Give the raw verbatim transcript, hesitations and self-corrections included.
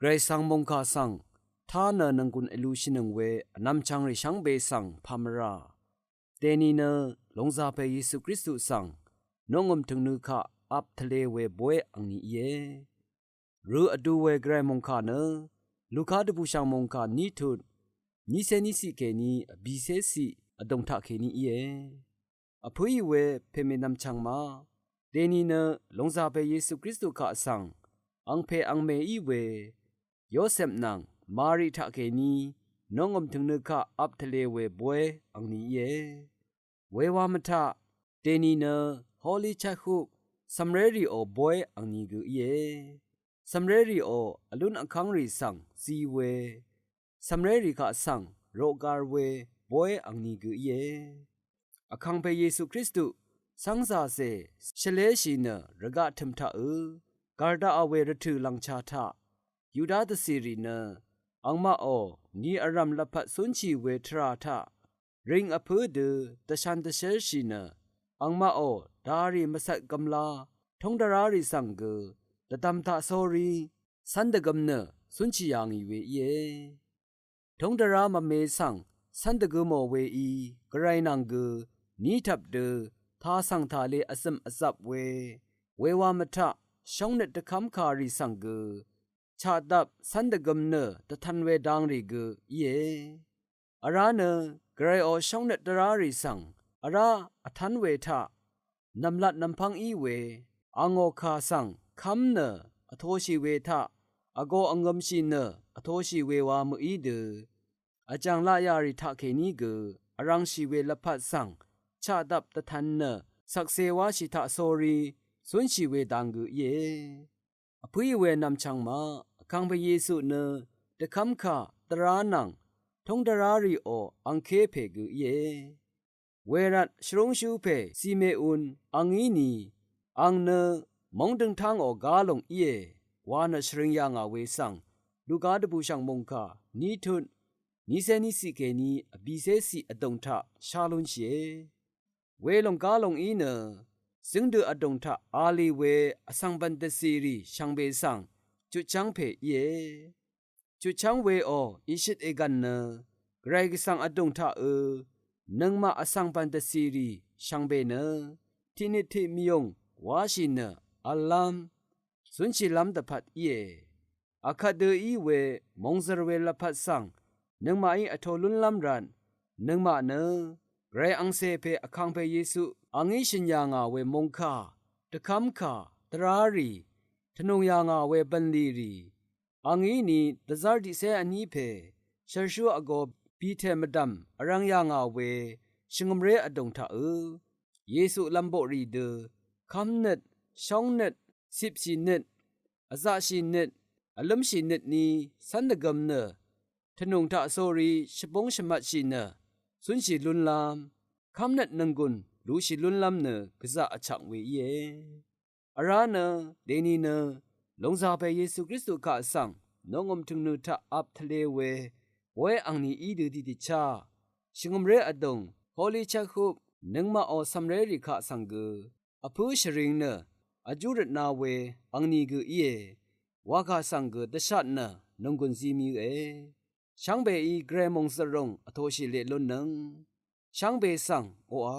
Gvray svng mòngkà svng tá nø nònggùn èlushìnøng we vnvmchvngrì shvngbe svng pà mvrà. Dèni nø lòngzà pè Yesu Kristu svng noqngø̀m tø̀ngnø kaq vp tvle we boy angni íe. Rø vdu we Gvray mòngkà nø Luka dvbùshv̀ng mòngkà ní tut nícé níciq kèní vbìcé ciq vdùng taqkèní íe. Vpǿì we pèmènvmchvng ma. Dèni nø lòngzà pè Yesu Kristu kaq svng angpè angmè í we Yosep nvng Mari taqkèní noqngø̀m tø̀ngnø kaq vp tvle we boy angni íe. Wewa mvtaq dèni nø Holy Church Hub cv̀mrérìò boy angni gø íe. Cv̀mrérìò vlún vkv́ngrì svng zi we, cv̀mrérì kaq svng roqgar we boy angni gø íe. Vkàngpè Yesu Kristu cv́ngzàcè shvléshì nø rvgaq tø̀m taqø gàrdaqà we rvtø̀ lv̀ngcha taq Yuda dvcìrì nø angmaqò ni vrv̀m lvpat cúnshì we tvrà taq ring vpǿ dø dvshan dvshérshì nø angmaqò darì mvcvt gvmla tóng dvrárì svng gø dvdvm taq sórí cv́n dvgøm nø cúnshì yà ngì we íe. Tóng dvrá mvme svng cv́n dvgø mò weí Gvray nvng gø ní tvp dø tà svng tàle vzø̀m vzvp we, wewa mvtaq shóngnøt dvkv́mkàrì svng gø chaqdvp cv́n dvgøm nø dvtv̄n we dangrì gø íe. Vrá nø Gvrayò shóngnøt dvrárì svng vrá vtv́n we taq nv̀mlat nv̀mpv́ng í we angò kà svng kv́m nø vtoshì we taq vgō vngømshì nø vtoshì we wa mø̀í dø vjàng laqyà rì taqkèní gø vrvngshì we lvpat svng chaqdvp dvtv̄n nø shvkse wáshì taq sórí cúnshì we dang gø íe. Vpǿì we nv̀mchv̀ng ma. Vkàngpè Yesu nø dvkv́mkà dvrá nvng tóng dvrárìò angké pè gø íe. Wervt shvrúngshú pè Simeun angí ni ang nø móng døngtángò gá lòng íe wa nø shvring yà ngà we svng Luka dvbùshv̀ng mòngkà ní tut nícé níciq kèní vbìcé ciq vdùng taq shá lúnshìe. Welòng gá lòng í nø zǿngdø vdùng taq a lì we vsvng bv̀n dvcìrì shvngbe svng jutchv́ng pè íe. Jutchv́ng weò ìshøt ègv̀n nø Gvray Gvsvng vdùng taqø nøngmaq vsvng bv̀n dvcìrì shvngbe nø tiqnøt tiq mvyùng wáshì nø v̄llv́m cúnshìlv́m dvpvt íe. Akvt dø í we mòngzø̀r we lvpat svng nøngmaqí vtō lúnlv́m rvt nøngmaq nø Gvray angcè pè Vkàngpè Yesu angí shø̀n yà ngà we mòngkà, dvkv́mkà, dvrárì, tvnùng yà ngà we bv̀nlì rì angí ni dvzv́r tiqcé vní pè shv̀rshú vgō bìtè mvdv̀m vrv̄ng yà ngà we shvngø̀mré vdùng taqø Yesu lv̄mboqrì dø kv́mnøt, shóngnøt, cipshìnøt, vzaqshìnøt, vlǿmshìnøt ni cv́n dvgøm nø tvnùng taq sórí shvbúng shvmvtshì nø cúnshì lúnlv́m, kv́mnøt nònggùn lushì lúnlv́m nø gvzaq vchvk we íe. Vrá nø dèni nø lòngzà pè Yesu Kristu kaq svng noqngø̀m tø̀ngnø taq vp tvle we boy angni í dø tiqdvchá shvngø̀mré vdùng Holy Church Hub nøngmaqò cv̀mrérì kaq svng gø vpǿ shvring nø vjú røtna we angni gø íe. Wakà svng gø dvshat nø nònggùn zi mìe. Shvngbeí Gvray mòngzø̀r rùng vtōshì leq lúnnøng shvngbe svng oqà